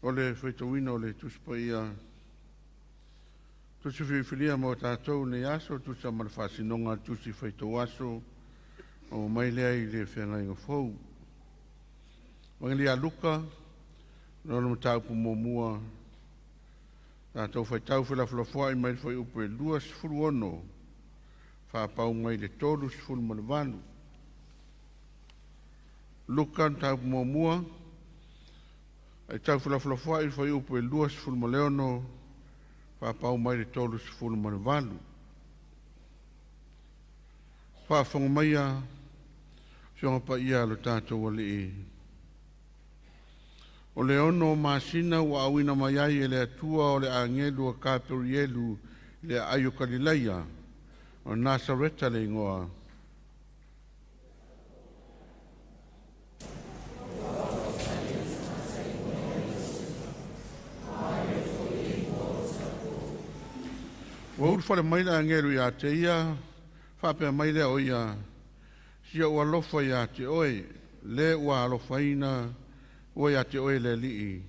O le faitauina o le Tusi Paia, tusi filifilia mo tatou i lenei aso, tusa ma le faasinoga a le Tusi Faitau Aso, o mai lea i le Feagaiga Fou. Evagelia a Luka, lona mataupu muamua, tatou faitau felafolafoai mai le fuaiupu e 26 faapau mai le 38. Luka mataupu muamua, faitau felafolafoai le fuaiupu e 26 faapau mai le 38. Faafofoga maia Afioga Paia a lo tatou Alii, o le 6 masina ua auina mai ai e le Atua o le agelu o Kaperielu i le aai o Kalilaia, o Nasareta le igoa. Ua ulufale mai le agelu ia te ia, faapea mai lea o ia, si ou alofa ia te oe, le ua alofaina ua ia te oe le Alii.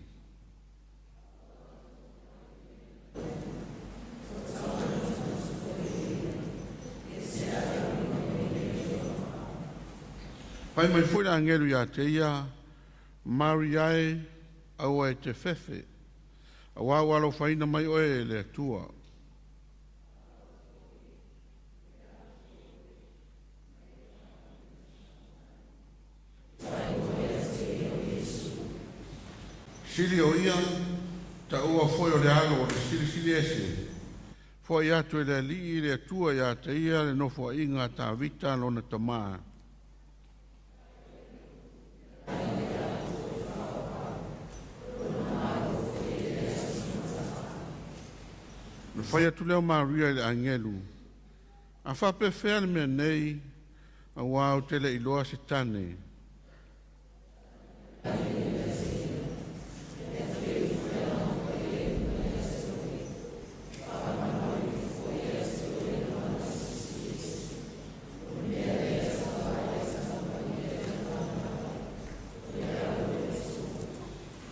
Fai mai foi le agelu ia te ia, Maria e, aua e te fefe, auā ua alofaina mai oe e le Atua. Sili o ia, taua foi o le alo o le Silisili Ese, foai atu e le Alii le Atua ia te ia le nofoaiga a Tavita lona tamā. Na fai atu lea o Maria i le agelu, a faapefea le mea nei, auā ou te le iloa se tane.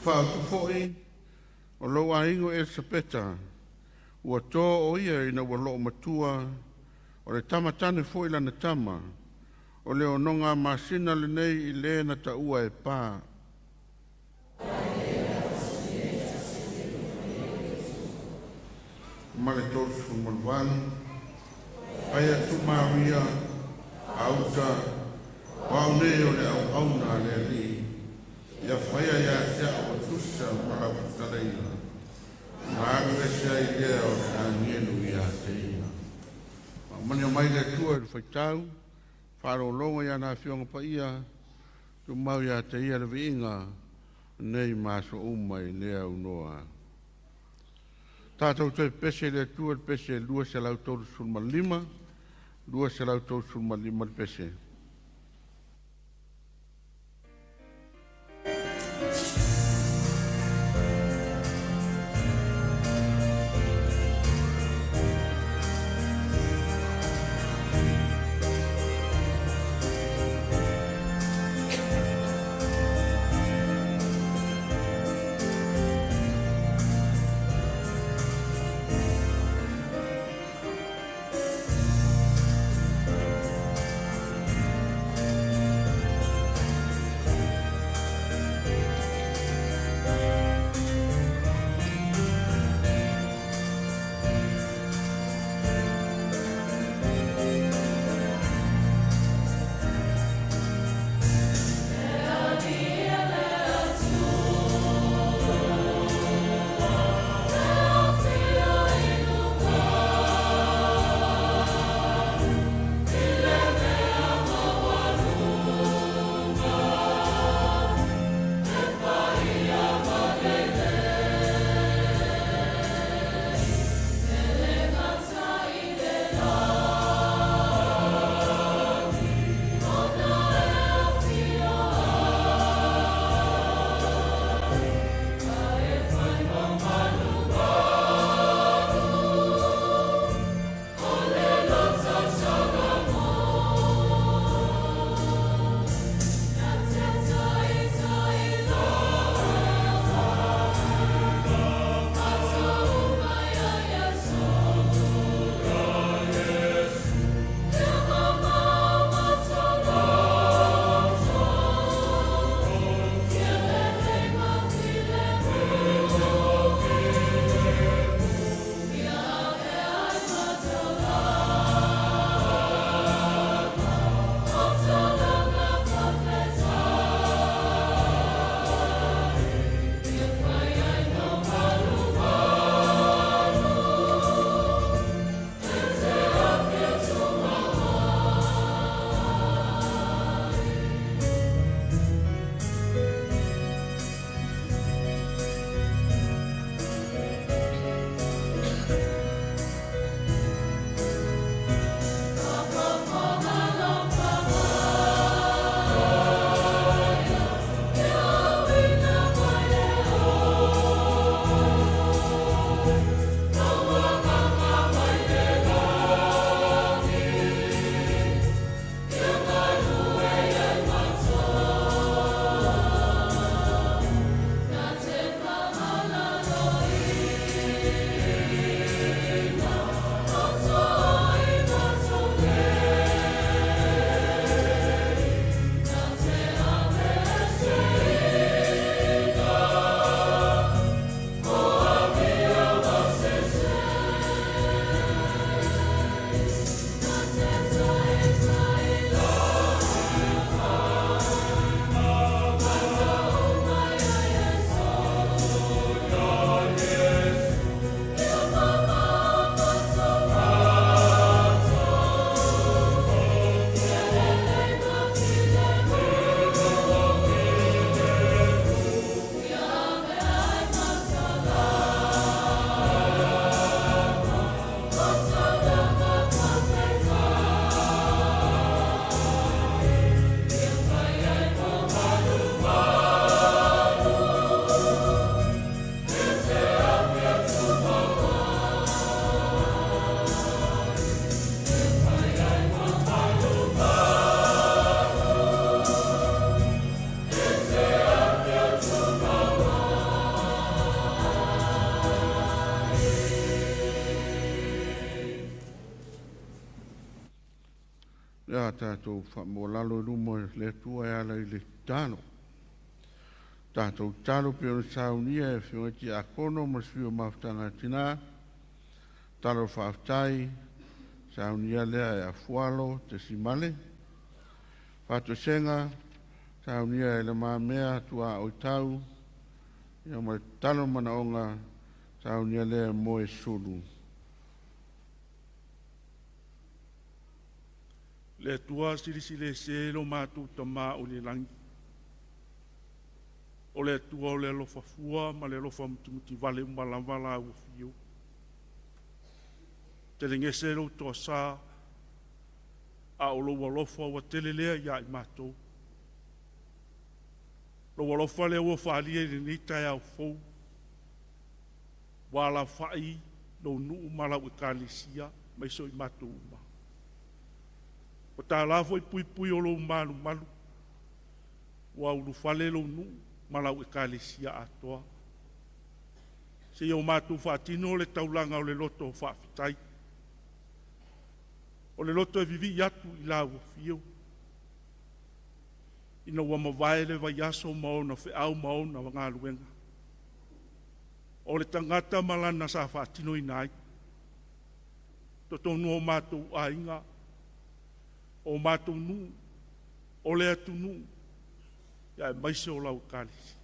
Faautu foi o lou aiga o Elisapeta, ua to o ia ina ua loomatua, o le tama tane foi lana tama, o le onoga masina lenei i le na taua e pā. Ma le 38, ai atu Maria, auta, o au nei o le auauna a le Alii, ia faia ia te au e tusa ma lau fetalaiga, na alu ese ai lea o le agelu ia te ia. Faamanuia mai le Atua i le faitau, faalologo i ana Afioga Paia, tumau ia te ia le viiga, nei ma aso uma i le aunoa. Tatou toe pepese i le Atua i le pese 235, 235 le pese. tatou faamaualalo i luma o le Atua e ala i le tatalo. Tatou tatalo pei ona saunia e Afioga i Tiakono ma le Sui o Mafutaga a Tina, tatalo o le faafetai saunia lea e Afualo Tesimale. Faatoesega saunia e Le Mamea Tuaoi Tau, ia ma le tatalo o manaoga saunia lea e Moe Sulu. Le Atua Silisili Ese lo matou Tama oi le lagi, o le Atua o le alofa fua ma le alofa mutimutivale uma lava Lau Afio. Telegese lou toasa, a o lou alofa ua tele lea ia i matou. Lou alofa lea ua faaalia i lenei taeao fou, ua alafai lou nuu ma lau ekalesia aemaise o i matou uma. Ua tala foi puipui o lou malumalu, ua ulufale lou nuu ma lau ekalesia atoa. Seia o matou faatino le taulaga o le loto faafetai. O le loto e vivii atu i lau afio, ina ua mavae le vaiaso ma ona feau ma ona galuega. O le tagata ma lana sa faatinoina ai. Totonu o matou aiga, o matou nuu, o le atunuu, aemaise o lau ekalesia.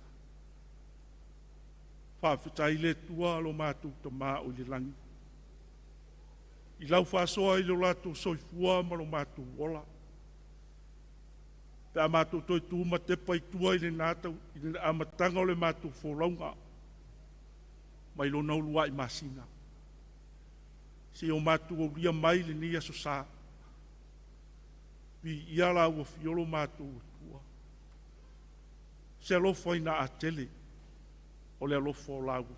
Faafetai i le Atua lo matou Tama oi le lagi, i lau faasoa i lo latou soifua ma lo matou ola, pe a matou toe tu ma tepa i tua i le amataga o le matou folauga mai lona uluai masina, seia o matou aulia mai lenei Aso Sa. Viia lau Afio lo matou Atua, se alofa ina a tele o le alofa o lau Afio.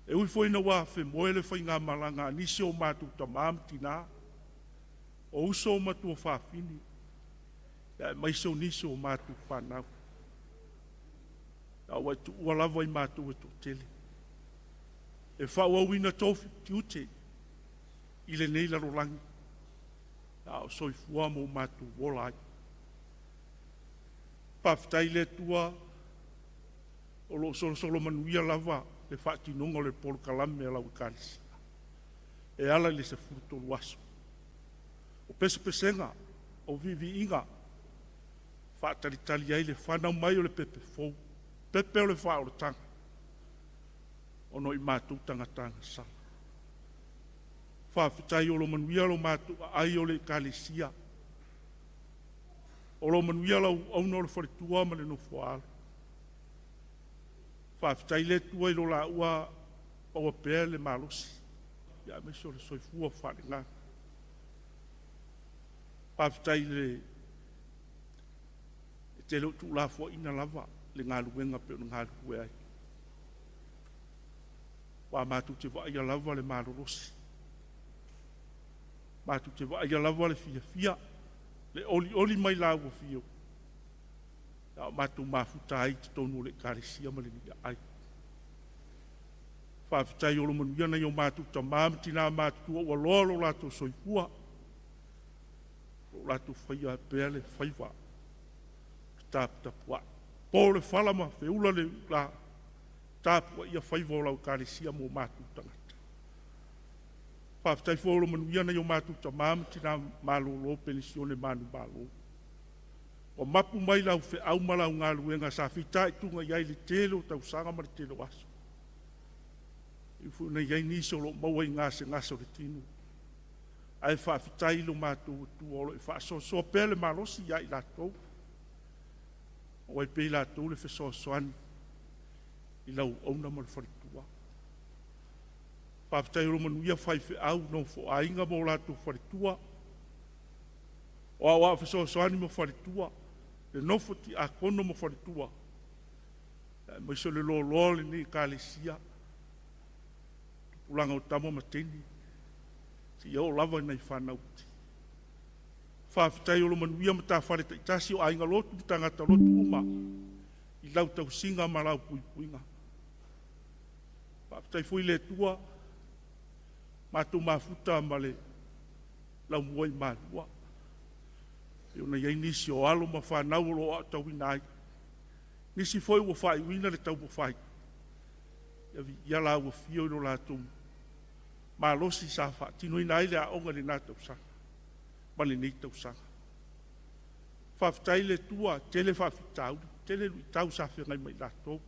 E ui foi ina ua afemoe le faigamalaga a nisi o matou tama ma tina, o uso ma tuafafine, aemaise o nisi o matou fanau, a ua e tuua lava i matou e toatele e faaauauina tofi tiute i lenei lalolagi, a o soifua ma o matou ola ai. Faafetai i le Atua o lo o solosolo manuia lava le faatinoga o le polokalame a lau Ekalesia e ala i le 13 aso. O pesepesega, o viiviiga, faatalitali ai le fanau mai o le pepe fou, pepe o le faaolataga, ona o i matou tagata agasala. Faafetai o lo o manuia lo matou aai o le Ekalesia, o lo o manuia lau auauna o le faletua ma le nofo-a-alo. Faafetai le Atua i lo laua maua pea le malosi, aemaise o le soifua faaleagaga. Faafetai i le e te le o tuulafoaiina lava le galuega pei ona galulue ai, aua matou te vaaia lava le malolosi, matou te vaaia lava le fiafia, le olioli mai lau afio, a o matou mafuta ai i totonu o le Ekalesia ma le aai. Faafetai o lo o manuia nai o matou tama ma tina matutua ua loa lo latou soifua, o lo o latou faia pea le faiva taputapuai. Po le fala ma feula le ula, tapuaia faiva o lau Ekalesia ma o matou tagata. Faafetai foi o lo o manuia nai o matou tama ma tina malolo penisione manumalo, ua mapu mai lau feau ma lau galuega sa fitaituga i ai i le tele o tausaga ma le tele o aso. E ui foi ina i ai nisi o lo o maua i gasegase o le tino, ae faafetai i lo matou Atua o lo o e faasoasoa pea le malosi ia i latou, maua ai pea i latou le fesoasoani i lau auauna ma le faletua. Faafetai o lo o manuia faifeau nofoaiga ma o latou faletua, o aoao fesoasoani ma faletua, le nofo tiakono ma faletua, aemaise o le loaloa o lenei Ekalesia, tupulaga o tama ma teine, seia oo lava i nai fanau iti. Faafetai o lo o manuia matafale taitasi o aiga lotu ma tagata lotu uma i lau tausiga ma lau puipuiga. Faafetai foi i le Atua, matou mafuta ma le laumua i Malua. Pei ona i ai nisi o alo ma fanau o lo o aotauina ai, nisi foi ua faaiuina le taumafai, ia viia lau Afio i lo latou malosi sa faatinoina ai le aoga i lena tausaga ma lenei tausaga. Faafetai i le Atua, tele faafitauli, tele luitau sa feagai ma i latou,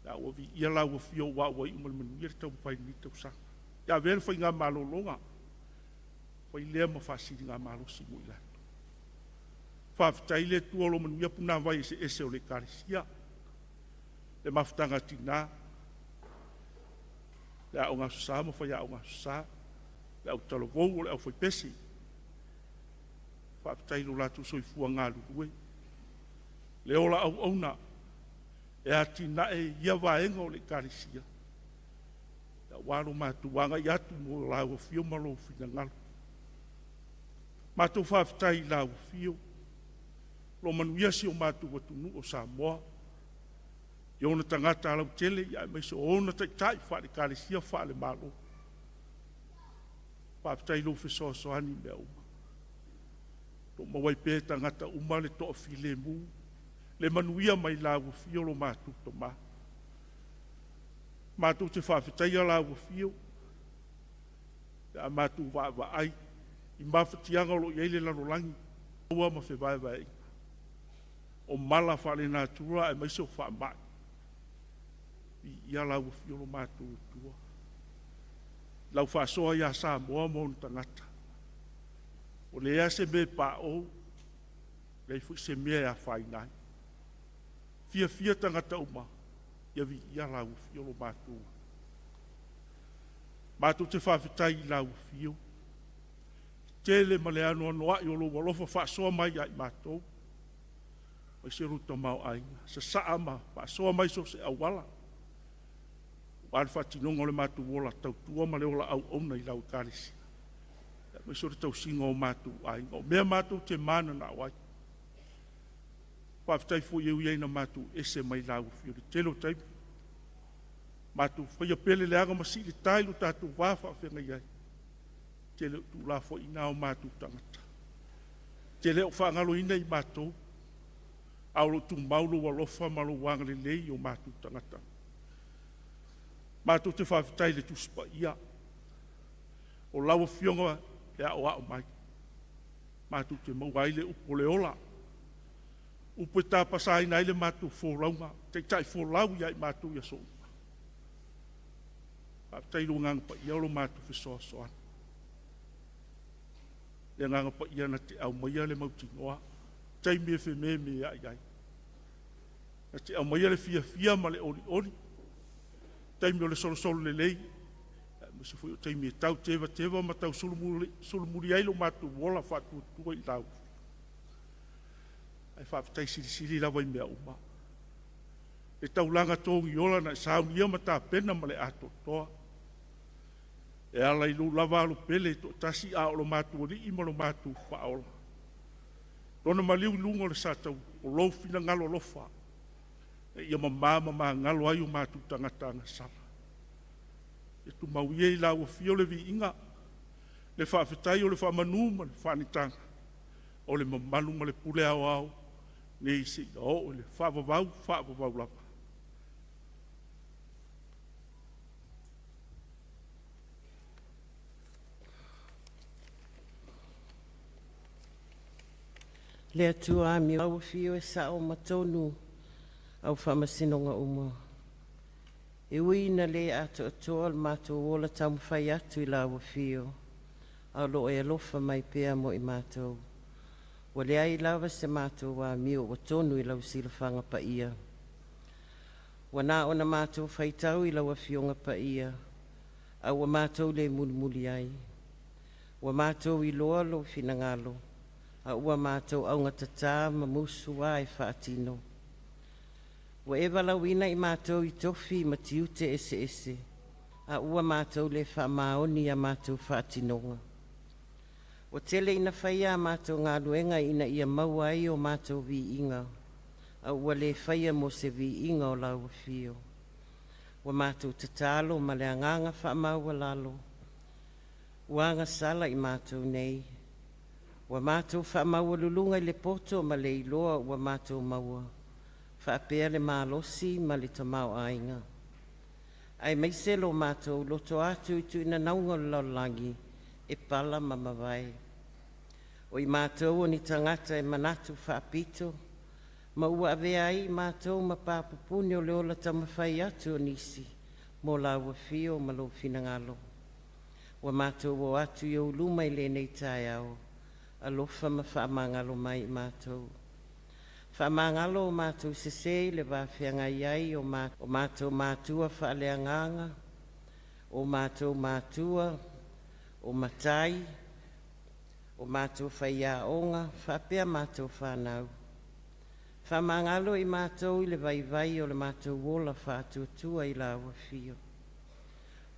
a ua viia lau Afio aua ua iu ma le manuia le taumafai i lenei tausaga. Ia avea le faigamalologa, fai lea ma faasiligamalosi mo i latou. Faafetai i le Atua o lo o manuia punavai eseese o le Ekalesia, le mafutaga a tina, le Aoga Aso Sa ma faiaoga Aso Sa, le autalavou, o le aufaipese. Faafetai i lo latou soifua galulue, le ola auauna e atinae ia vaega o le Ekalesia, aua lo matou agai atu mo lau Afio ma lou finagalo. Matou faafetai i lau Afio, o lo o manuia si o matou atunuu o Samoa i ona tagata lautele, aemaise o ona taitai faale-Ekalesia, faale-Malo. Faafetai i lou fesoasoani i mea uma, o lo o maua ai pea e tagata uma le toafilemu, le manuia mai lau Afio lo matou Tama. Matou te faafetaia lau Afio pe a matou vaavaai i mafatiaga o lo o i ai le lalolagi ua ma fevaevaeaiga, o mala faalenatura aemaise o faamai. Viia lau Afio lo matou Atua i lau faasoa ia Samoa ma ona tagata, ua leai lava se mea e pa o, leai foi se mea e afaina ai. E fiafia tagata uma, ia viia lau Afio lo matou Atua. Matou te faafetai i lau Afio, tele ma le anoanoai o lou alofa faasoa mai ia i matou, aemaise lou tamaoaiga, sasaa ma faasoa mai so o se auala, aua le faatinoga o le matou ola tautua ma le ola auauna i lau Ekalesia, aemaise o le tausiga o matou aiga, o mea matou te mananao ai. Faafetai foi e ui ai ina matou ese mai lau Afio i le tele o taimi, matou faia pele leaga ma sii le ta i lo tatou va faafeagai ai, e te le o tuulafoaiina o matou tagata, e te le o faagaloina i matou, a o lo o tumau lou alofa ma lou agalelei i o matou tagata. Matou te faafetai i le Tusi Paia, o lau Afioga e aoao mai, matou te maua ai le upu o le ola, upu e tapasaina ai le matou folauga, taitaifolau ia i matou i aso uma. Faafetai i lou Agaga Paia o lo matou fesoasoani, le Agaga Paia na te aumaia le mautinoa, taimi e fememeai ai, na te aumaia le fiafia ma le olioli, taimi o le solosolo lelei, aemaise foi o taimi e tau tevateva ma tau solomuli ai lo matou ola faatuatua i lau Afio. Ae faafetai silisili lava i mea uma le taulaga togiola na e saunia ma tapena ma le atoatoa, e ala i lou lava alo pele e toatasi, a o lo matou Alii ma lo matou Faaola, Lona maliu i luga o le sataua, o lou finagalo alofa, ina ia mama ma magalo ai o matou tagata agasala. Ia tumau ia i lau Afio le viiga, le faafetai o le faamanu ma le faaneetaga, o le mamalu ma le pule aoao, nei seia oo i le faavavau, faavavau lava. Le Atua amio lau Afio e sao ma tonu au faamasinoga uma. E ui ina le atoatoa le matou ola taumafai atu i lau Afio, a o lo o e alofa mai pea mo i matou. Ua leai lava se matou amio ua tonu i lau silafaga paia. Ua na ona matou faitau i lau Afioga Paia, a ua matou le mulimuli ai. Ua matou iloa lou finagalo, a ua matou augatata ma musua e faatino. Ua e valaauina i matou i tofi ma tiute eseese, a ua matou le faamaoni ia matou faatinoga. Ua tele ina faia a matou galuega ina ia maua ai o matou viiga, a ua le faia mo se viiga o lau Afio. Ua matou tatalo ma le agaga faamaualalo, ua agasala i matou nei. Ua matou faamaualuluga i le poto ma le iloa ua matou maua, faapea le malosi ma le tamaoaiga, aemaise lo matou loto atu i tuuinanauga o le lalolagi e pala ma mavae. O i matou o ni tagata e manatu faapito ma ua avea ai i matou ma pa pupuni o le ola taumafai atu o nisi mo lau afio ma lou finagalo. Ua matou o atu i ou luma i lenei taeao, alofa ma faamagalo mai i matou. Faamagalo o matou sesē i le va feagai ai o matou matua faaleagaga, o matou matua, o matai, o matou faiaoga faapea matou fanau. Faamagalo i matou i le vaivai o le matou ola faatuatua i lau afio.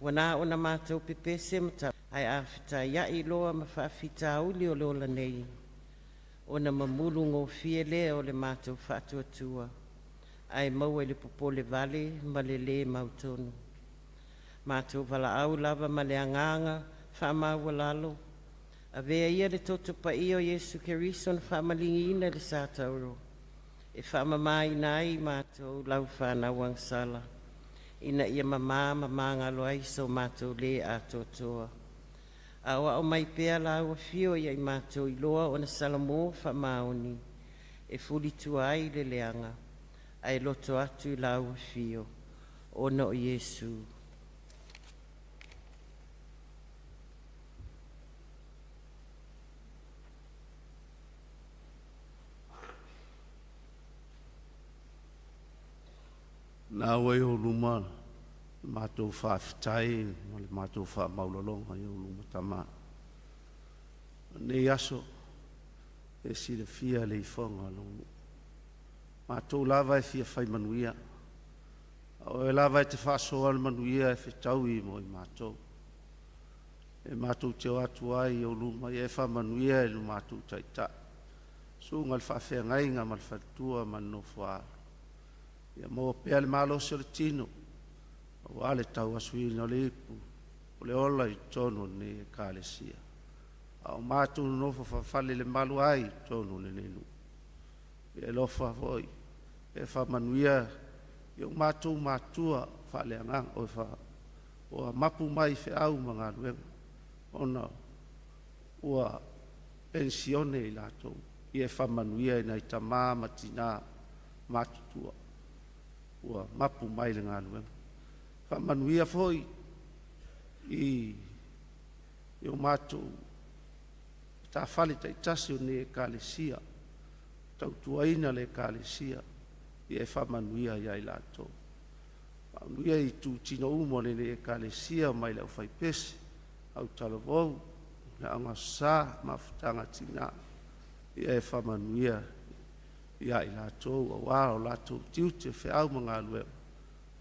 Ua na ona matou pepese ma ta ae a fetaiai loa ma faafitauli o le ola nei, ona mamulu gofie lea o le matou faatuatua ae maua i le popolevale ma le lē mautonu. Matou valaau lava ma le agaga faamaualalo, avea ia le toto paia o Iesu Keriso na faamaligiina i le satauro e faamamaina ai i matou lau fanau agasala, ina ia mamā ma magalo ai so matou lē atoatoa. Aoao mai pea lau afio ia i matou iloa ona salamo faamaoni e fulitua ai le leaga ae loto atu i lau afio ona o Iesu. Na ua i ou luma le matou faafetai ma le matou faamaualaloga i ou luma Tama. O lenei aso, e silafia le ifoga o lou nuu. Matou lava e fia fai manuia, a o oe lava e te faasoa le manuia e fetaui mo i matou. E matou te o atu ai i ou luma, ia e faamanuia i lo matou Taitai, susuga i le Faafeagaiga ma le faletua ma le nofo-a-alo. Ia maua pea le malosi o le tino aua le tauasuina o le ipu o le ola i totonu o lenei Ekalesia, a o matou nonofo faafalelemalu ai i totonu o lenei nuu. Ia e alofa foi e faamanuia i o matou matua faaleagaga ua mapu mai i feau ma galuega ona ua penisione i latou. Ia e faamanuia i nai tama ma tina matutua ua mapu mai i le galuega. Faamanuia foi i o matou matafale taitasi o lenei Ekalesia, tautuaina le Ekalesia, ia e faamanuia ia i latou. Faamanuia i itutino uma o lenei Ekalesia mai le aufaipese, autalavou, le Aoga Aso Sa, Mafutaga a Tina, ia e faamanuia ia i latou aua o latou tiute, feau ma galuega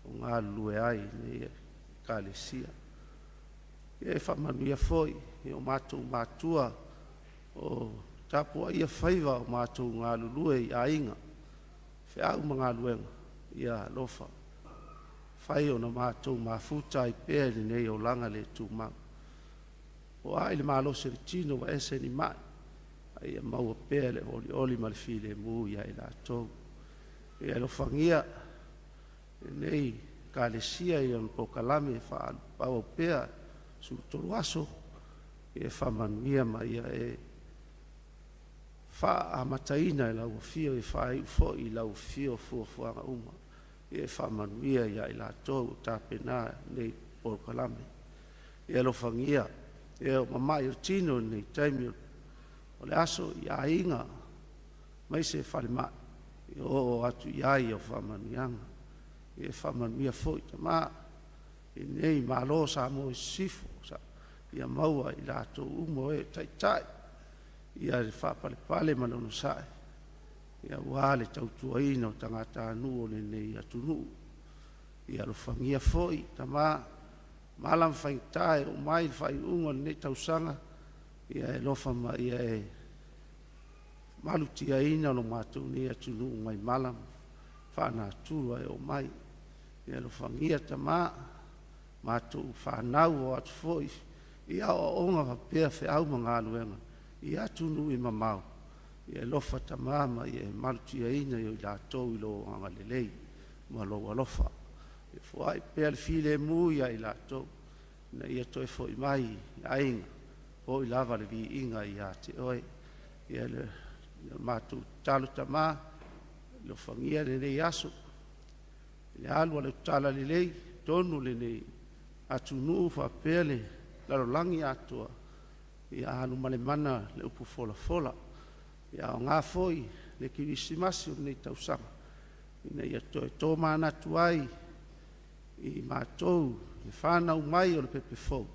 o galulue ai i lenei Ekalesia. Ia e faamanuia foi i o matou matua o tapuaia faiva o matou galulue i aiga, feau ma galuega, ia alofa fai ona matou mafuta ai pea i lenei olaga le tumau. Foai le malosi o le tino ua ese ni mai, a ia maua pea le olioli ma le filemu ia i latou. Ia alofagia lenei Ekalesia i ona polokalame e faaauau pea 13 aso, ia faamanuia ma ia e faaamataina i lau afio, ia faaiu foi i lau afio fuafuaga uma. Ia e faamanuia ia i latou o tapena lenei polokalame. Ia alofagia e o mama'i o le tino i lenei taimi o le aso i aiga aemaise falemai, ia oo atu i ai au faamanuiaga. Ia e faamanuia foi Tama i lenei Malo o Samoa i Sisifo, ia maua e i latou uma o e taitai ia le faapalepale ma le onosai aua le tautuaina o tagatanuu o lenei atunuu. Ia alofagia foi Tama mala ma faigata e oo mai i le faaiuiuga o lenei tausaga, ia e alofa ma ia e malutiaina lo matou nei atunuu mai mala faalenatura e oo mai. Ia alofagia Tama matou fanau, o atu foi i aoaoga faapea feau ma galuega. I atunuu e mamao, ia e alofa tamā ma ia e malutiaina i o i latou i lou agalelei ma lou alofa. Ia foai pea le filemu ia i latou, ina ia toe foi mai i aiga, fo'i lava le viiga ia te oe. Ia le matou tatalo tamā, alofagia lenei aso, i le alu a le talalelei, totonu o lenei atunuu faapea le lalolagi atoa, ia alu ma le mana le upu folafola. Ia aoga foi le Kerisimasi o lenei tausaga, ina ia toe tomanatu ai i matou le fanau mai o le pepe fou,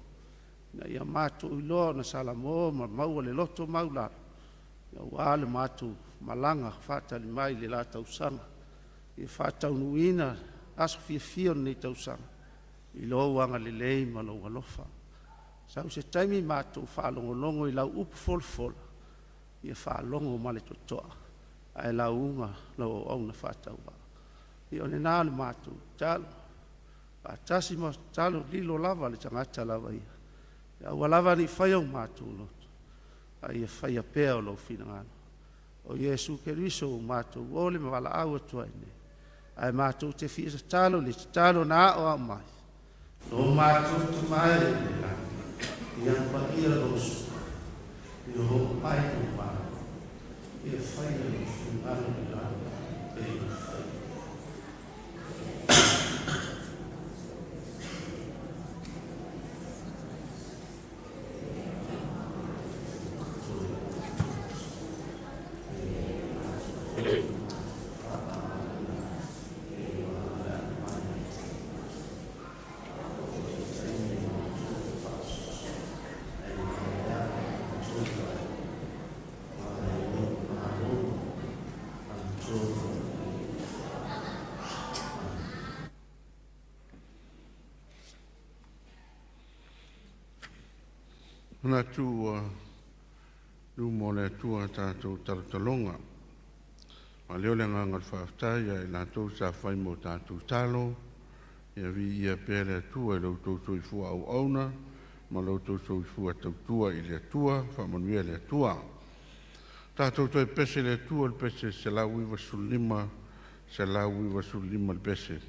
ina ia matou iloa ona salamo ma maua le loto maualalo, aua le matou malaga faatali mai i le la tausaga. Ia faataunuuina aso fiafia o lenei tausaga i lou agalelei ma lou alofa. Sau se taimi matou faalogologo i lau upu folafola, ia faalogo ma le totoa, ae lauga lau auauna faatauvaa. Ia o lena le matou tatalo, faatasi ma tatalo lilo lava le tagata lava ia, ia aua lava ne i faia o matou loto, a ia faia pea o lou finagalo. O Iesu Keriso ua matou ole ma valaau atu ai nei, ae matou te fia tatalo i le tatalo na aoao mai. Lo matou Tama e i le lagi, ia paia lou suafa, ia oo mai lou Malo, ia faia lou finagalo i le lagi e pei ona fai i luga. Manatu ua luma o le Atua a tatou talotaloga. Faaaleo le agaga o le faafetai ia i latou sa fai mo tatou talo, ia viia pea le Atua i lo outou soifua auauna ma lo outou soifua tautua i le Atua. Faamanuia le Atua. Tatou toe pese i le Atua i le pese 195, 195 le pese.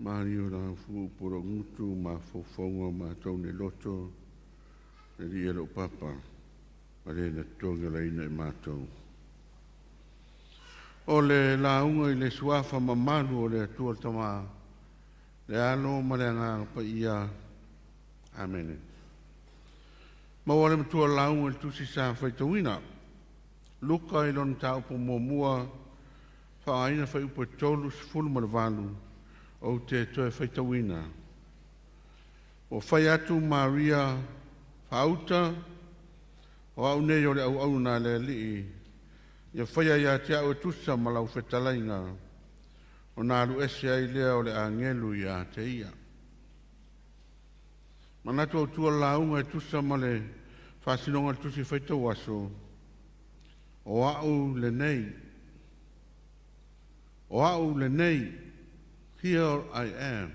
Malie o lau fu upu o lou gutu ma mafaufauga o matou nei loto, le Alii e lou Papa, ma le na totogiolaina i matou. O le lauga i le suafa mamalu o le Atua le Tama, le Alo ma le Agaga Paia. Amene. Maua le matua lauga i le tusi sa faitauina. Luka i lona mataupu muamua, faaaogaina fuaiupu e 38, ou te toe faitauina. Ua fai atu Maria faauta, o au nei o le auauna a le Alii, ia faia ia te au e tusa ma lau fetalaiga, ona alu ese ai lea o le agelu ia te ia. Manatu autu o le lauga e tusa ma le faasinoga o le tusi faitau aso, o au lenei, o au lenei, here I am.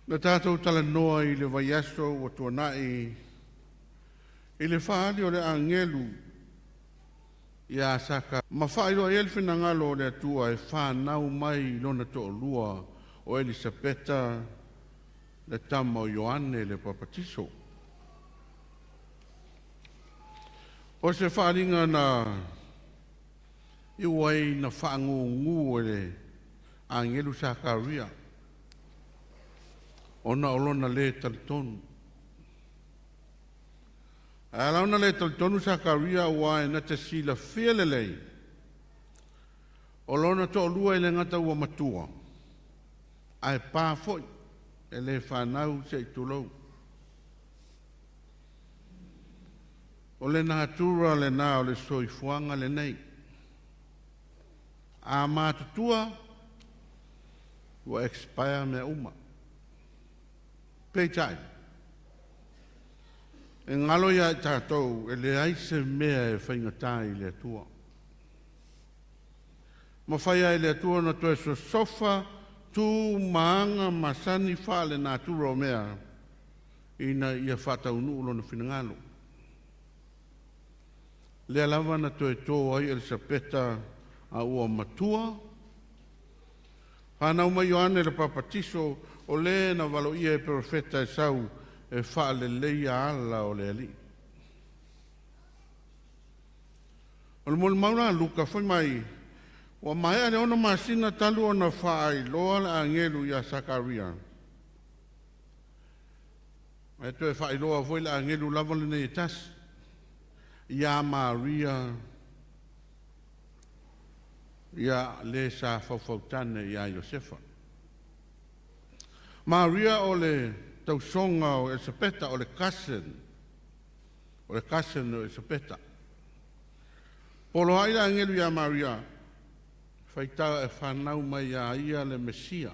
Na tatou talanoa i le vaiaso ua tuanai i le faaali o le agelu ia Saka ma faailoa i ai le finagalo o le Atua e fanau mai i lona toalua o Elisapeta le tama o Ioane le Papatiso. O se faaaliga na iu ai na faagugu e le agelu Sakaria ona o lona lē talitonu. Ae ala ona lē talitonu Sakaria aua e na te silafia lelei o lona toalua e le gata ua matua ae pa foi e le fanau se i tulou. O le natura lena o le soifuaga lenei. A matutua ua expire mea uma. Peitai, e galo ia i tatou e leai se mea e faigata i le Atua. Mafai lava e le Atua ona toe sosofa tu ma aga masani faale-natura o mea ina ia faataunuu lona finagalo. Lea lava na toe to ai Elisapeta a ua matua, fanau mai Ioane le Papatiso o le na valoia e perofeta e sau e faaleleia ala o le Alii. O le molimau la a Luka fai mai, ua maea le 6 masina talu ona faailoa le agelu ia Sakaria, ae toe faailoa foi le agelu lava lenei e tasi ia Maria ia le sa faufautane ia Iosefa. Maria o le tausoga o Elisapeta, o le cousin, o le cousin o Elisapeta. Poloai le agelu ia Maria, faitau e fanau mai ia ia le Mesia.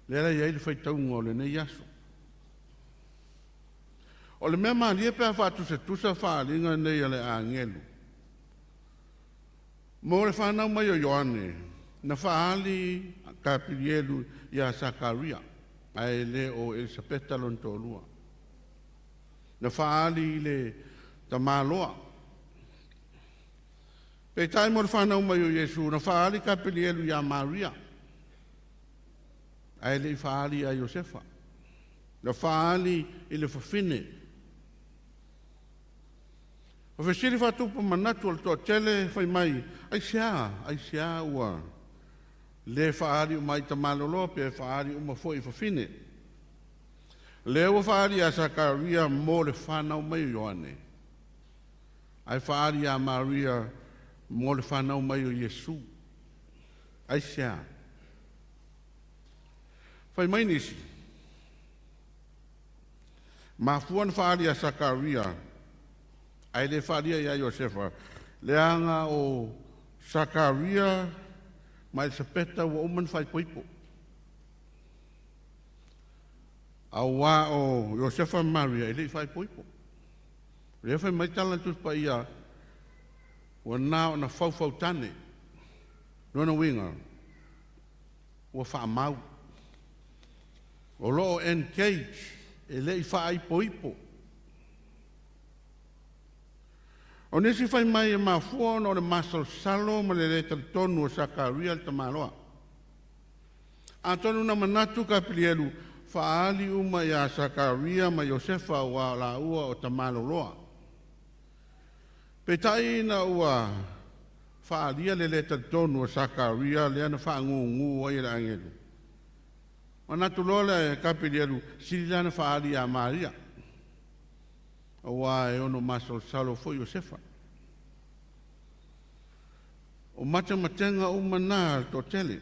Lea la e i ai le faitauga o lenei aso. O le mea malie pe a faatusatusa faaaliga nei a le agelu. Mo le fanau mai o Ioane, na faaali Kapilielu ia Sakaria, ae le o Elisapeta lona toalua. Na faaali i le tamaloa. Peitai mo le fanau mai o Iesu, na faaali Kapilielu ia Maria, ae le i faaali ia Iosefa. Na faaali i le fafine. O fesili faatupu manatu o le toatele fai mai, aisea, aisea ua le faaali uma ai i tamaloloa pe faaali uma foi i fafine. Lea ua faaali ia Sakaria mo le fanau mai o Ioane, ae faaali ia Maria mo le fanau mai o Iesu. Aisea? Fai mai nisi, mafua na faaali ia Sakaria ae le faalia ia Iosefa, leaga o Sakaria ma Elisapeta ua uma ona faaipoipo. Auā o Iosefa ma Maria e le i faaipoipo. Lea fai mai tala a le Tusi Paia, ua na ona faufautane. Lona uiga, ua faamau. O lo o engage, e le i faaipoipo. O nisi fai mai e mafua ona o le masalosalo ma le lē talitonu o Sakaria le tamaloa. Atonu na manatu Kapilielu faaali uma iā Sakaria ma Iosefa auā o lāua o tamaloloa. Peitai ina ua faaalia le lē talitonu o Sakaria lea na faagūgū ai e le agelu, manatu loa le Kapilielu sili la ona faaali iā Maria, auā e ono masalosalo foi Iosefa. O matematega uma na a le toatele,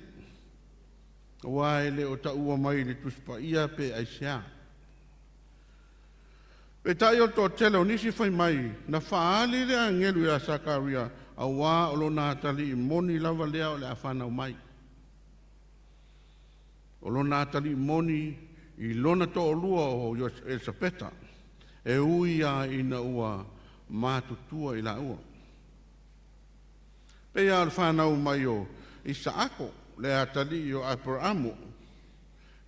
auā e le o taua mai i le Tusi Paia pe aisea. Peitai o le toatele o nisi fai mai na faaali le agelu iā Sakaria auā o lona atalii moni lava lea o le a fanau mai. O lona atalii moni i lona toalua o Elisapeta, e ui lava ina ua matutua i laua. Pei lava o le fanau mai o Isaako, le atalii o Aperamo,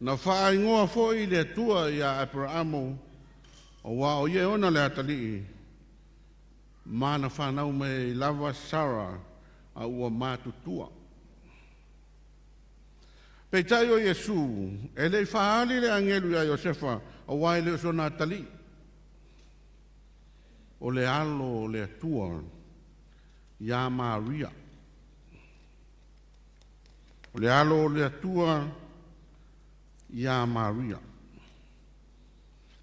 na faaigoa foi le Atua iā Aperamo, auā o ia e ona le atalii, ma na fanau mai ai lava Sara a ua matutua. Peitai o Iesu, e le i faaali le agelu iā Iosefa, auā e le o sona atalii. O le alo o le Atua iā Maria. O le alo o le Atua iā Maria.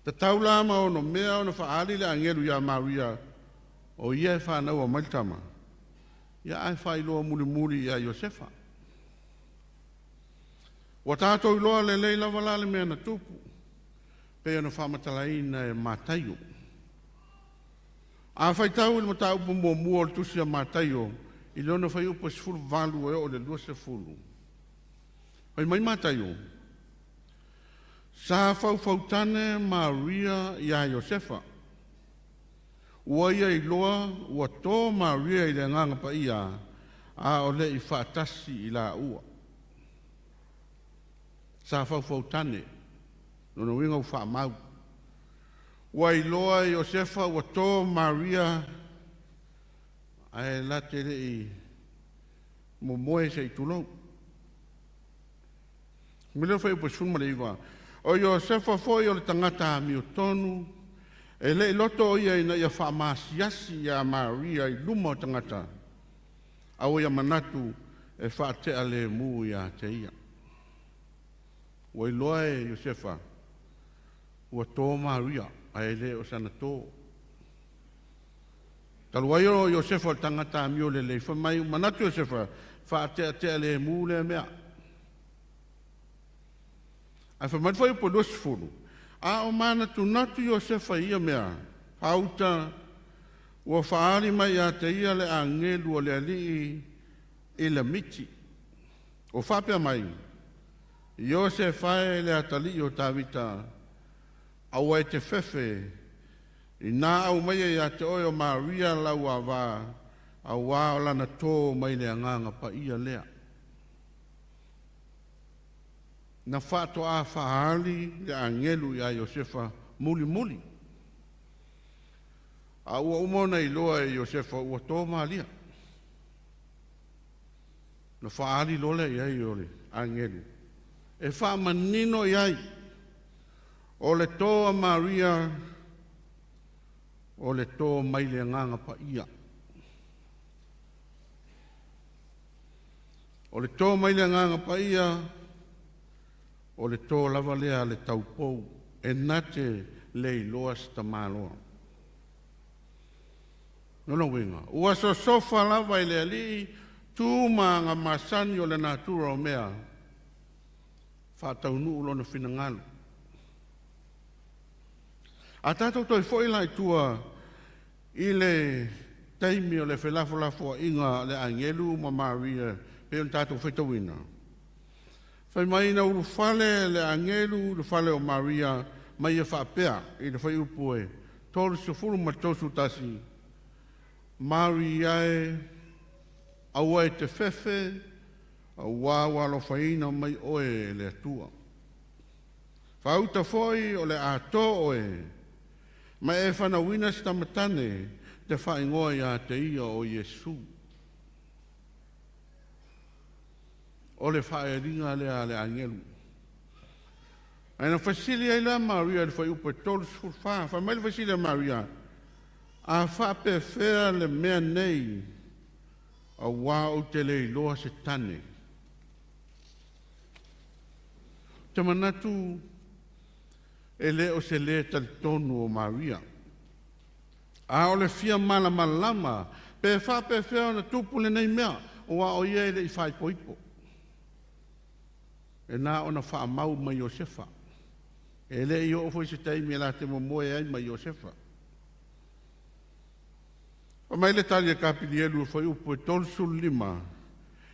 Tatau la ma onomea ona faaali le agelu iā Maria o ia e fanaua mai le tama, ia ae faailoa mulimuli iā Iosefa. Ua tatou iloa lelei lava la le mea na tupu, pei ona faamatalaina e Mataio. A faitau i le mataupu muamua o le tusi a Mataio i lona fuaiupu e 18 e oo i le 20, fai mai Mataio, sa faufautane Maria iā Iosefa, ua ia iloa ua tō Maria i le Agaga Paia a o le i faatasi i laua. Sa faufautane, lona uiga ua faamau. Ua iloa e Iosefa ua tō Maria ae la te le i momoe se i tulou. Ma le fuaiupu 19, o Iosefa foi o le tagata amiotonu, e le i loto o ia ina ia faamasiasi iā Maria i luma o tagata, a ua ia manatu e faatealemu ia te ia. Ua iloa e Iosefa ua tō Maria ae le o sana tō. Talu ai o Iosefa o le tagata amio lelei, fai mai ua manatu Iosefa faateatealemu lea mea. Ae fai mai le fuaiupu 20, a o manatunatu Iosefa i ia mea, fauta ua faaali mai ia te ia le agelu o le Alii i le miti. Ua faapea mai, Iosefa e le atalii o Tavita, aua e te fefe, inā aumaia ia te oe o Maria lau avā, auā o lana tō mai le Agaga Paia lea. Na faatoa faaali le agelu iā Iosefa mulimuli, a ua uma ona iloa e Iosefa ua tō Maria. Na faaali loa lea i ai o le agelu e faamanino i ai o le tō a Maria o le tō mai le Agaga Paia. O le tō mai le Agaga Paia, o le tō lava lea a le taupou e na te le iloa se tamaloa. Lona uiga, ua sosofa lava e le Alii tu ma aga masani o le natura o mea, faataunuu lona finagalo. A tatou toe foi la i tua i le taimi o le felafolafoaiga a le agelu ma Maria pei ona tatou faitauina, fai mai na ulufale le agelu i le fale o Maria ma ia faapea i le fuaiupu e 31, Maria e, aua e te fefe, auā ua alofaina mai oe e le Atua. Faauta foi o le a tō oe, ma e fanauina se tamatane, te faaigoa iā te ia o Iesu. O le faaeliga lea a le agelu. Ae na fesili ai la Maria i le fuaiupu e 34. Fai mai le fesili a Maria, a faapefea le mea nei, auā ou te le iloa se tane? Ou te manatu e le o se lē talitonu o Maria, a o le fia malamalama pe faapefea ona tupu lenei mea, aua o ia e le i faaipoipo. E na ona faamau mai Iosefa. E le i oo foi se taimi e la te momoe ai ma Iosefa. Fai mai le tali a Kapilielu i le fuaiupu e 35,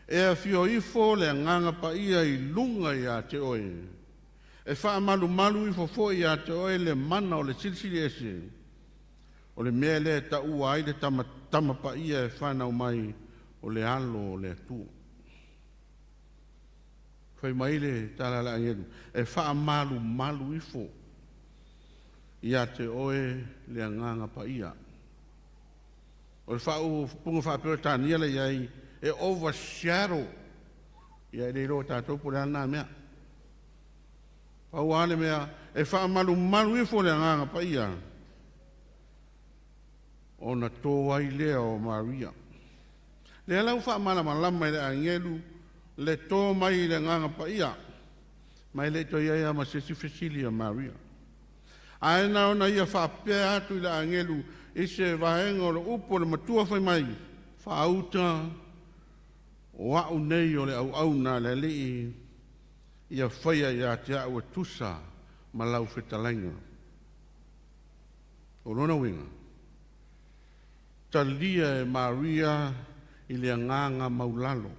e afio ifo le agaga paia i luga iā te oe, e faamalumalu ifo foi iā te oe le mana o le Silisili Ese, o le mea lea e taua ai le tama, tama paia e fanau mai o le alo o le Atua. Fai mai le tala a le agelu, e faamalumalu ifo iā te oe le agaga paia. O le faaupuga faa-Peretania lea e i ai, e overshadow. Ia e le iloa e tatou po o le a lena mea. Pau lava le mea, e faamalumalu ifo le agaga paia, ona to ai lea o Maria. Lea la ua faamalamalama e le agelu le to mai i le agaga paia, ma e le i toe i ai lava ma se isi fesili a Maria. Ae na ona ia faapea atu i le agelu i se vaega o le upu o le matua fai mai, faauta, o a'u nei o le auauna a le Alii, ia faia ia te a'u e tusa ma lau fetalaiga. O lona uiga, talia e Maria i le agaga maulalo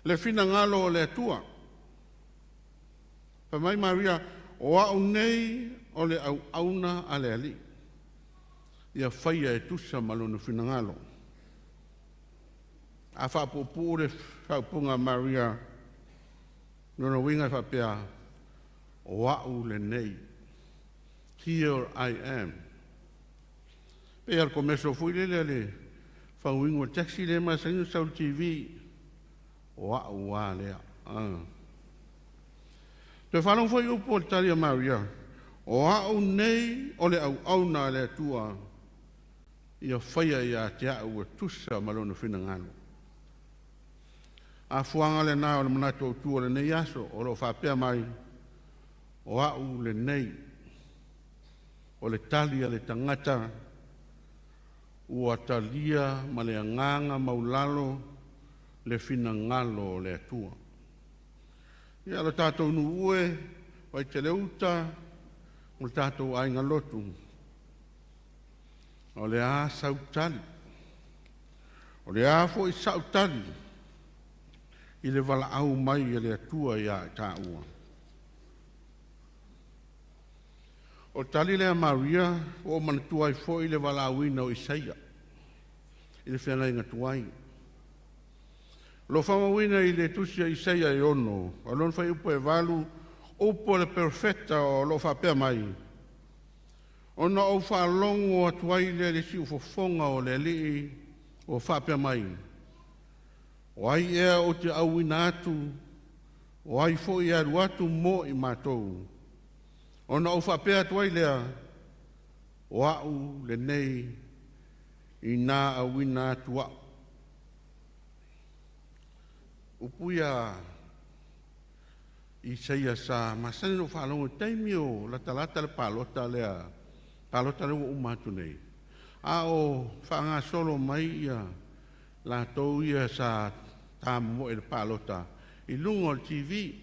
le finagalo o le Atua. Fai mai Maria, o a'u nei o le auauna a le Alii, ia faia e tusa ma lona finagalo. A faapuupuu le faaupuga a Maria, lona uiga e faapea, o a'u lenei. Here I am. Pe a le commercial foi lele a le fauina o le taxi lea masani ona sau i le TV, o a'u a lea. Ah. Toe faalogo foi upu o le tali a Maria, o a'u nei o le auauna a le Atua, ia faia ia te a'u e tusa ma lona finagalo. Afuaga lena o le manatu autū o lenei aso, o lo o faapea mai, o a'u lenei. O le tali a le tagata ua talia ma le agaga maulalo le finagalo o le Atua. Ia lo tatou nuu e, Vaiteleuta, o le tatou aiga lotu, o le a sau tali, o le a foi sa'u tali i le valaau mai e le Atua iā i tāua. O le tali lea a Maria, ua ou manatua ai foi le valaauina o Isaia i le feagaiga tuai. O lo o faamauina i le tusi a Isaia e 6, o lona fuaiupu e 8, upu o le perofeta o lo o faapea mai, ona ou faalogo atu ai lea i le siufofoga o le Alii ua faapea mai, o ai ea ou te auina atu, o ai foi e alu atu mo i matou? Ona ou faapea atu ai lea, o a'u lenei, ina auina atu a'u. Upu ia Isaia sa masani ona ou faalogo i taimi o latalata le palota lea, palota lea ua uma atu nei, a o faagasolo mai ia latou ia sa tamomoe i le palota i luga o le TV.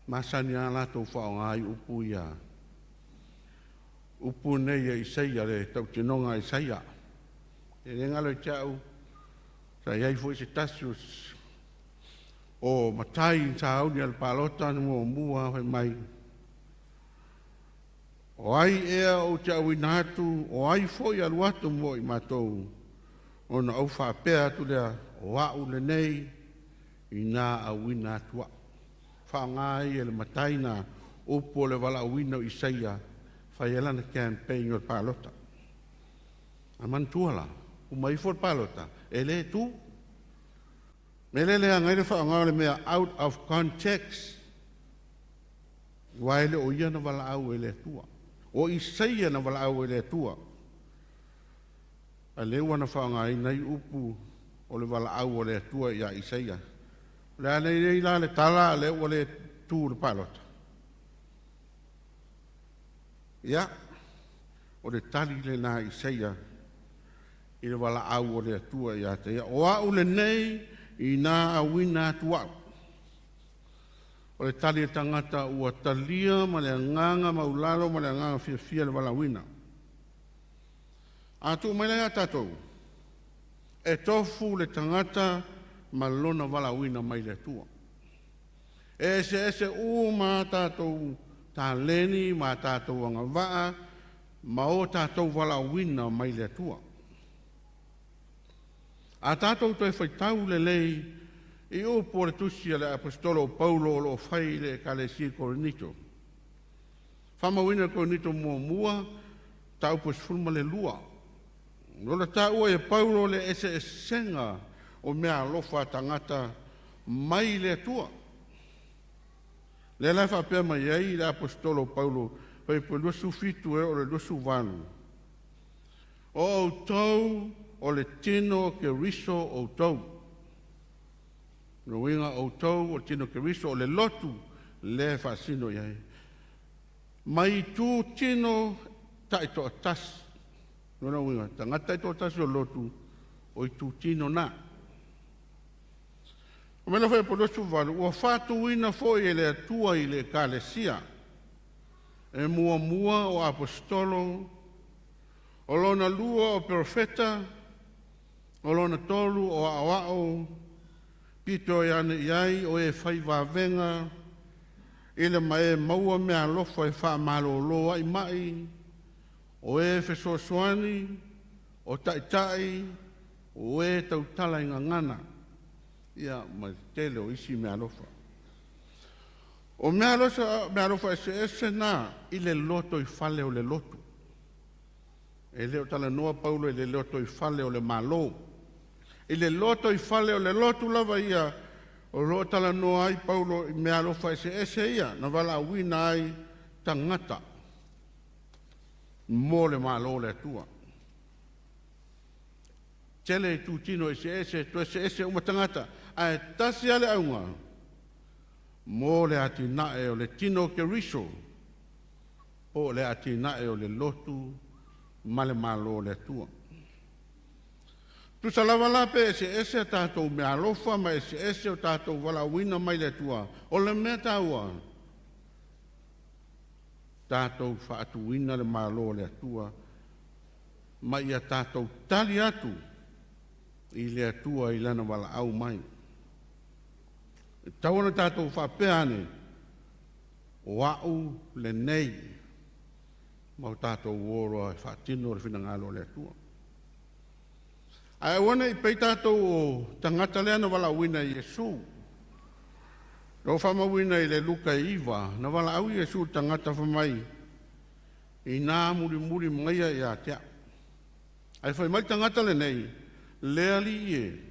Masani lava latou faaaoga ai upu ia, upu nei a Isaia, le tautinoga a Isaia. E le galo ia te a'u, sa i ai foi se tasi o matai sauni a le palota na muamua fai mai, o ai ea ou te auina atu, o ai foi alu atu mo i matou? Ona ou faapea atu lea, o a'u lenei, ina auina atu a'u. Faaaoga ai e le matai na upu o le valaauina o Isaia, fai ai lana campaign o le palota. A manatua la, uma ifo le palota, e le tu. Me le leaga ai le faaaoga o le mea out of context. Aua e le o ia na valaau e le Atua. O Isaia na valaau e le Atua. A lea ua na faaaogaina ai upu o le valaau a le Atua ia Isaia. O le a nei la le tala a lea ua le tu i le palota? Ia, o le tali lena a Isaia i le valaau a le Atua ia te ia. O au lenei ina auina atu au. O le tali a le tagata ua talia ma le agaga maulalo ma le agaga fiafia le valaauina. A tuu mai la ia tatou, e tofu le tagata ma lona valaauina mai le Atua. E eseese uma a tatou taleni ma a tatou agavaa ma o tatou valaauina mai le Atua. A tatou toe faitau lelei i upu o le tusi a le Aposetolo o Paulo o lo o fai i le Ekalesia i Korinito, faamauina i Korinito muamua, mataupu e 12, o le taua e Paulo le eseesega o meaalofa a tagata mai le Atua. Lea la e faapea mai ai le Aposetolo o Paulo, fuaiupu e 27 e oo i le 28, o outou o le tino o Keriso outou. Lona uiga o outou o le tino o Keriso, o le lotu lea e faasino i ai. Mai itu tino taitoatasi. Lona uiga, tagata taitoatasi o lotu, o itu tino na. O mea la fuaiupu 28, ua faatuina foi e le Atua i le Ekalesia, e muamua o aposetolo, o lona lua o perofeta, o lona tolu o aoao, pito ane i ai o e fai vavega, i le ma e maua meaalofa e faamalōlō ai mai, o e fesoasoani, o taitai, o e tautala i gagana, ia ma le tele o isi meaalofa. O meaalofa eseese na i le lotoifale o le lotu. E le o talanoa Paulo i le lotoifale o le Malo. I le lotoifale o le lotu lava ia, o lo o talanoa ai Paulo i meaalofa eseese ia na valaauina ai tagata mo le Malo o le Atua. Tele itutino eseese, toe eseese uma tagata, ae tasi lava le auga mo le atinae o le tino o Keriso, po o le atinae o le lotu ma le Malo o le Atua. Tusa lava la pe eseese a tatou meaalofa ma eseese o tatou valaauina mai le Atua, o le mea taua, tatou faatuina le Malo o le Atua ma ia tatou tali atu i le Atua i lana valaau mai. E tatau ona tatou faapea ane, o au lenei, ma o tatou o loa e faatino le finagalo o le Atua. Ae aua ne i pei tatou o tagata lea na valaauina e Iesu. O faamauina i le Luka e 9, na valaau Iesu i le tagata fai mai, ina mulimuli maia ia te au. Ae fai mai le tagata lenei, le Alii e,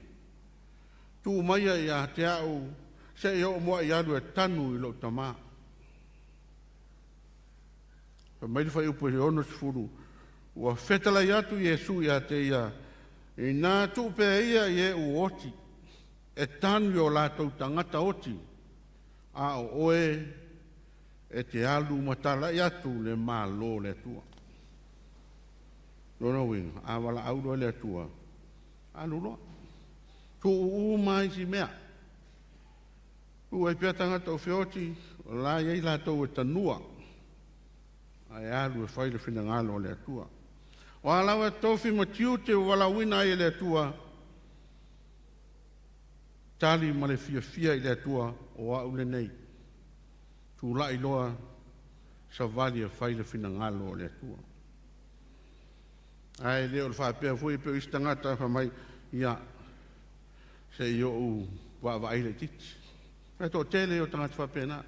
tuu maia ia te au, se i oo muai alu e tanu i lou tamā. Fai mai le fuaiupu e 60, ua fetalai atu Iesu ia te ia, ina tuu pea ia i e ua oti, e tanu i o latou tagata oti, a o oe e te alu ma talai atu le Malo o le Atua. Lona uiga, a valaau loa le Atua, alu loa. Tuu uma isi mea. Tuu ai pea tagata o feoti, o la e i ai latou e tanua, ae alu e fai le finagalo o le Atua. O a lava tofi ma tiute ua valaauina ai e le Atua, tali ma le fiafia i le Atua, o au lenei. Tulai loa savali e fai le finagalo o le Atua. Ae le o le faapea foi pe o isi tagata fai mai, ia, se i ou vaavaai laitiiti. Ae toatele o tagata faapena.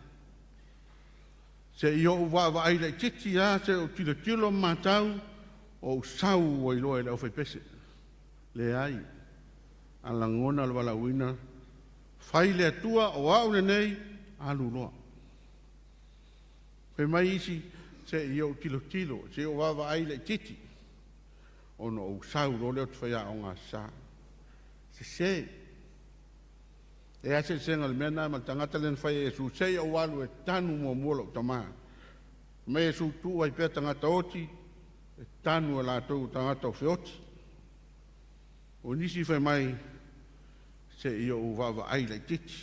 Se i ou vaavaai laitiiti lava, se i ou tilotilo ma matau, Ou sau ai loa i le aufaipese. Leai, a lagona le valaauina, fai le Atua o au lenei, alu loa. Fai mai isi, se i ou tilotilo, se i ou vaavaai laitiiti, ona ou sau loa lea ou te faiaoga Aso Sa. Sese. E a se eseesega o le mea lena ma le tagata lea na fai e Iesu, se i ou alu e tanu muamua lou tamā. Fai mai Iesu, tuu ai pea tagata oti e tanu e latou tagata o feoti. O nisi fai mai, se i ou vaavaai laitiiti,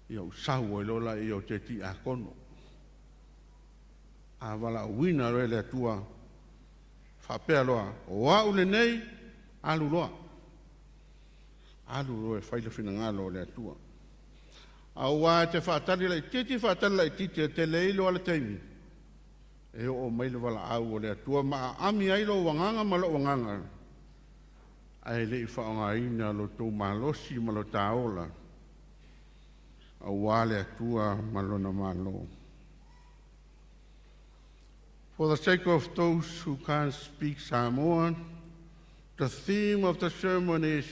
ia ou sau ai loa lea ou te tiakono. A valaauina loa e le Atua, faapea loa, o au lenei, alu loa. Alu loa e fai le finagalo o le Atua. Auā e te faatali laitiiti, faatali laitiiti e te le iloa le taimi e oo mai le valaau a le Atua ma aami ai lou agaga ma lou agaga, ae le i faaaogaina lo outou malosi ma lo ta ola aua le Atua ma lona Malo. For the sake of those who can't speak Samoan, the theme of the sermon is